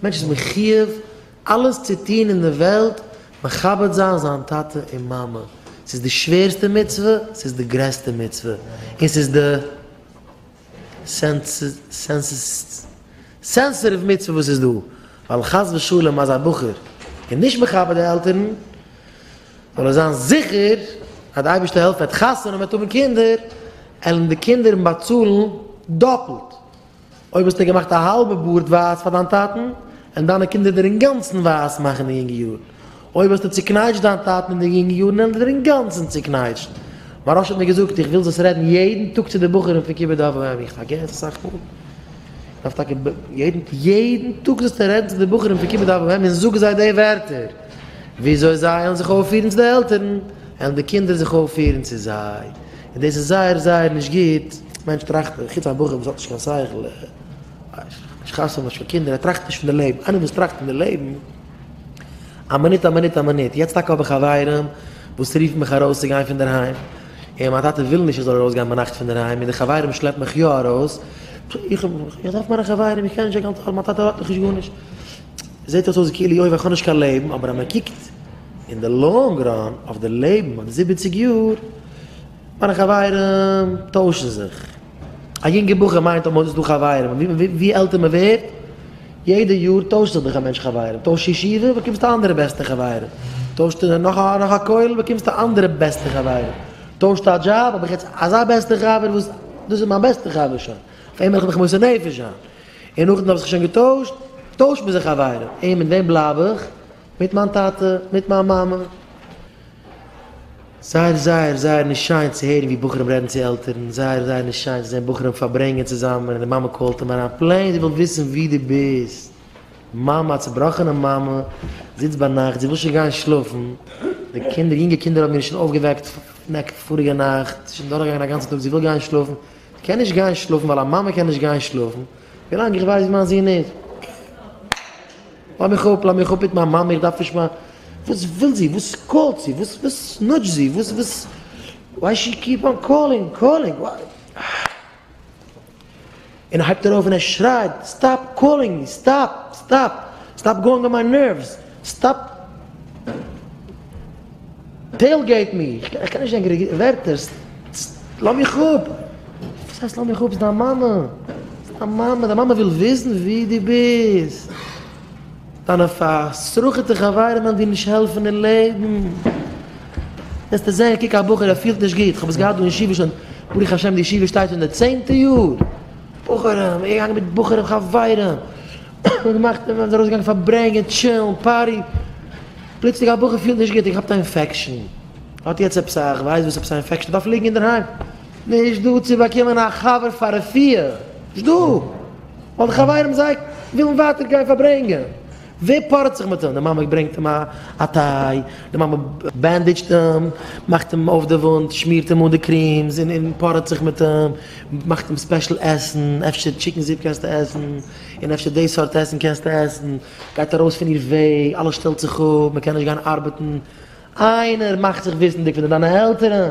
מענטש איז מחיוב אלעס צו טון אין די וועלט מכבד זיין זיין טאטע און מאמע, ס'איז די שווערסטע מצוה, ס'איז די גרעסטע מצוה, און ס'איז די sensitive מצוה וואס איז דא, ווייל חס ושלום אז א בחור איז נישט מכבד די עלטערן, זאל ער זיין זיכער אז די אייבערשטער העלפט ער וועט חתונה האבן האבן קינדער, עלן די קינדער אים באצאלן דאפלט. אויב האסטו געמאכט א האלבע בארד ווייס פאר דיין טאטן, וועלן דיינע קינדער דיר אינגאנצן ווייס מאכן אין די יונגע יארן. אויב האסטו צוקנייטשט דיין טאטן אין די יונגע יארן, וועלן זיי דיר אינגאנצן צוקנייטשן. מוהרא"ש האט מיר געזאגט, איך וויל זאלסט רעדן יעדן טאג צו די בחורים פון כיבוד אב ואם, איך פארגעס אסאך מאל, איך דארף טאקע יעדן יעדן טאג זאלסטו רעדן צו די בחורים פון כיבוד אב ואם און זאג זיי די ווערטער, וויאזוי זיי וועלן זיך אויפפירן צו די עלטערן, וועלן די קינדער זיך אויפפירן צו זיי. און דאס איז זייער זייער נישט גוט, מענטש טראכט, חוץ א בחור וואס האט נישט קיין שכל, נישט חתונה, נישט קיין קינדער, ער טראכט נישט פון די לעבן, איינער וואס טראכט פון די לעבן, א מינוט א מינוט א מינוט, יעצט טאקע האב איך חברים וואס רופן מיך ארויס צו גיין פון דערהיים, און מיין טאטע וויל נישט איך זאל ארויס גיין ביינאכט פון דערהיים, און די חברים שלעפן מיך יא ארויס, איך דארף מיינע חברים, איך קען נישט א גאנצע, מיין טאטע האט מיך נישט גארנישט, זעט אויס כאילו אוי וויי איך האב נישט קיין לעבן, אבער אז מען קוקט אין די long run אויף די לעבן אויף די זיבעציג יאר, מיינע חברים טוישן זיך, א יונגע בחור מיינט אז מ'האט דא חברים, ווי עלטער מען ווערט, יעדע יאר טוישט זיך דאך א מענטש חברים, טוישט ישיבה באקומסטו אנדערע בעסטע חברים, טוישט נאך א נאך א כולל באקומסטו אנדערע בעסטע חברים, טוישט א דזשאב האב איך יעצט אזא בעסטע חבר וואס דאס איז מיין בעסטע חבר שוין, אויף אים וועל איך מיך מוסר נפש זיין, און נאכדעם האב איך זיך שוין געטוישט, טוישט מען זיך חברים, און מיט וועם בלייב איך? מיט מיין טאטע, מיט מיין מאמע. זייער זייער זייער נישט שיין צו הערן ווי בחורים רעדן צו עלטערן, זייער זייער נישט שיין צו זען בחורים פארברענגען צוזאמען און די מאמע call ט אים אריין plain זי וויל וויסן ווי דו ביסט. מאמע, א צובראכענע מאמע, זיצט ביינאכט, זי וויל שוין גיין שלאפן, די קינדער, יונגע קינדער האבן איר שוין אויפגעוועקט פאריגע נאכט, ס'איז שוין דורכגעגאנגען א גאנצע טאג, זי וויל גיין שלאפן, זי קען נישט גיין שלאפן ווייל א מאמע קען נישט גיין שלאפן ווילאנג איך ווייס ווי מיין זון איז. לאז מיך אפ, לאז מיך אפ מיט מיין מאמע, איך דארף נישט מיין, וואס וויל זי, וואס call ט זי, וואס וואס נודזשט זי, וואס וואס, why she keep on calling, calling, why, און ער הייבט ארויף און ער שרייט, stop calling me, stop, stop, stop going on my nerves, stop tailgate me, איך קען נישט ענקערע ווערטער, לאז מיך אפ, וואס הייסט לאז מיך אפ, ס'איז דיין מאמע, ס'איז דיין מאמע, דיין מאמע וויל וויסן ווי דו ביסט, דיינע פאר'סרח'טע חברים וועלן דיר נישט העלפן אין לעבן, וועסטו זען, קוק א בחור ער פילט נישט גוט, כ'האב עס געהאט דא אין ישיבה שוין, ברוך השם די ישיבה שטייט שוין די צענטע יאר, בחורים, געגאנגען מיט בחורים חברים, געמאכט, מ'איז ארויסגעגאנגען פארברענגען, טשילן, party. פלוצלינג א בחור פילט נישט גוט, ער כאפט א infection, האט יעצט עפעס א כ'ווייס וואס עפעס א infection, דארף ליגן אינדערהיים, נישט דא צו באקומען א חבר פאר רפואה, נישט דא, ווייל די חברים זיי ווילן ווייטער גיין פארברענגען, ווער פארעט זיך מיט אים, די מאמע ברענגט אים א טיי, די מאמע bandage ט אים, מאכט אים אויף די וואונד, שמירט אים אן די creams, און פארעט זיך מיט אים, מאכט אים special עסן, אפשר chicken soup קענסטו עסן, און אפשר די סארט עסן קענסטו עסן. גייט ארויס פון איר וועג, אלעס שטעלט זיך אפ, מען קען נישט גיין ארבעטן, איינער מאכט זיך וויסנדיג פון דיינע עלטערן.